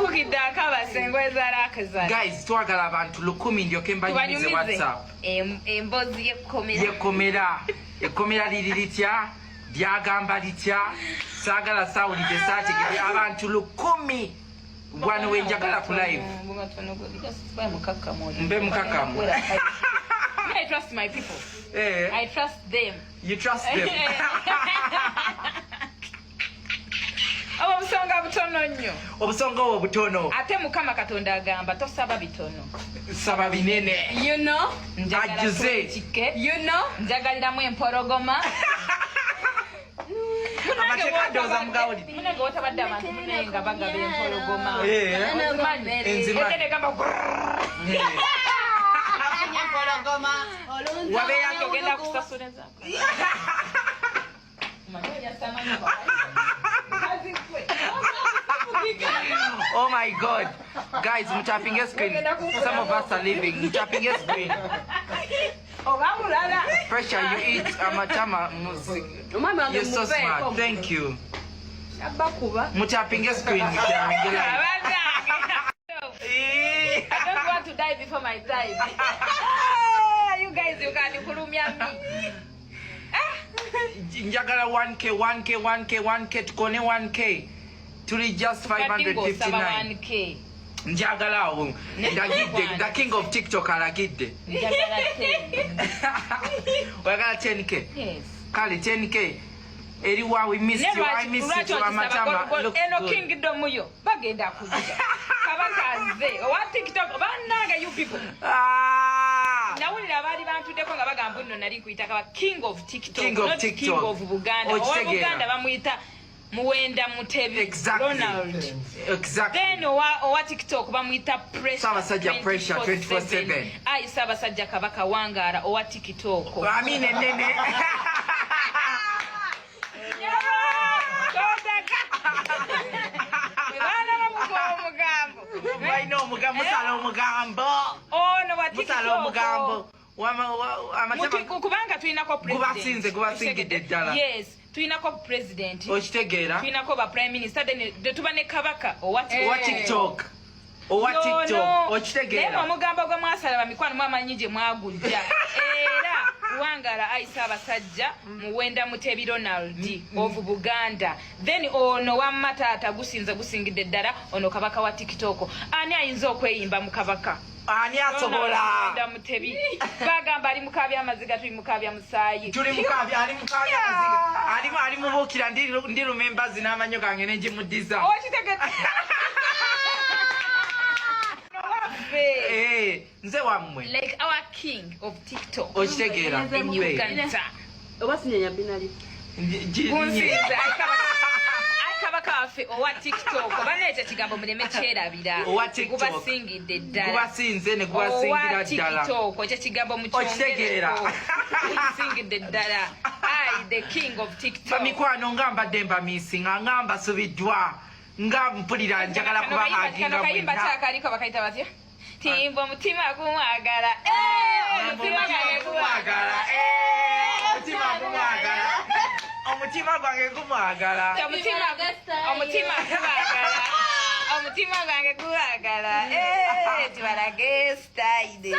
Nfukidde akabasa engoye za Lakazana. Guys, twagala abantu 1000 ndyoke mbanyumize. Tubanyumize WhatsApp. Emboozi y'ekkomera. Yekomera, ekkomera liri litya, lyagamba litya? Saagala sawulidde, saategedde. Abantu 1000 wano wenjagala ku live. Mbe mukakkamu. I trust my people. Eh, I trust them. You trust them. Obwo busonga butono nnyo. Obusonga obwo butono. Ate Mukama Katonda agamba tosaba bitono. Saba binene. You know? Njagala Ajjuze. 20K. You know? Njagaliramu empologoma. Amateeka ndowooza mugawulidde. Munange wotabadde abantu munaye nga bagaba empologoma. Eh. Ozimanyi? Enzimanyi. Ate negamba grrrr. Eh. Wabeera Ogenda kusasula zako. Omanyi ojja Mukazi gwe. Oh my God. Guys, mutapinge screen. Some of us are leaving. Mutapinge screen. Oba mulala. Pressure, you eat amatama music. Omwami wange You're so muveeko. smart. Thank you. Abakuba. Mutapinge screen. Mutapinge live. Abazange. Eh. I don't want to die before my time. Ah, you guys, you can kulumya me. Njagala 1K, 1K, 1K, 1K, tukone 1K. Tuli just Kati ng'osaba 559. 1K. Njagala awo. Ndagidde, the king of TikTok alagidde. Njagala 10. Oyagala 10K. Yes. Kale 10K. Eriwa, we missed you. I missed you. Amatama looks Eno good. kingdom yo bagenda kujja, kabaka azze owa TikTok. Bannange, you people. Ah! Nawulira abaali bantuddeko nga bagamba nno nali nkuyita kaba king of TikTok, King of not TikTok. king of Buganda. Owa Okitegeera. Buganda bamuyita Muwenda Mutebi Ronald. Then owa TikTok bamuyita Pressure. Ssaabasajja Pressure 24/7. Ayi Ssaabasajja Kabaka wangaala, owa TikTok. Amina enene. Totaka. Bwe baana bamukuba omugambo. Balina omugambo, musala omugambo. Ono wa Musala TikTok. omugambo. Amatama Kubanga tulinako president. Gubasinze, gubasingidde ddala. Yes, tulinako president. Okitegeera. Tulinako ba prime minister, then tuba ne kabaka owa Owa TikTok. Owa TikTok. Naye Okitegeera. omugambo gwe mwasala, bamikwano, mwamanyi gye mwagujja. Era wangala ayi Ssaabasajja Muwenda Mutebi Ronald of Buganda. Then ono wamma taata gusinze, gusingidde ddala. Ono kabaka wa TikTok. Ani ayinza okweyimba mu kabaka? Ani asobola? Muwenda Mutebi bagamba ali mukabya amaziga, tuli mukabya musaayi. Tuli mukabya, ali mukabya amaziga. Ali mubuukira ndiruma embazi n'amanyo gange nenjimuddiza. Okitegedde? Waffe. Eh, nze wammwe. Like our king of TikTok Okitegeera. in Uganda. Oba sinyanya binali. Gunsinze. Ayi kabaka waffe owa TikTok, oba nekyo ekigambo muleme kyerabira. Owa TikTok. Gubasingidde ddala. Gubasinze ne Owa gubasingira ddala. TikTok, ekyo ekigambo. Okitegeera. Mukyongereko, gusingidde ddala. Ayi the king of TikTok. Bamikwano, nga mbadde mbamisinga, nga mbasubiddwa, nga mpulira njagala Kano kayimba- kubahaginga Kano kayimba mwenna. kyakaliko bakayita batya? Timba omutima gumwagala. Eh, omutima gwange gumwagala. Eh, omutima gumwagala, omutima gwange gumwagala. Omutima gumwagala, omutima gwange gumwagala. Eh, tubalage style.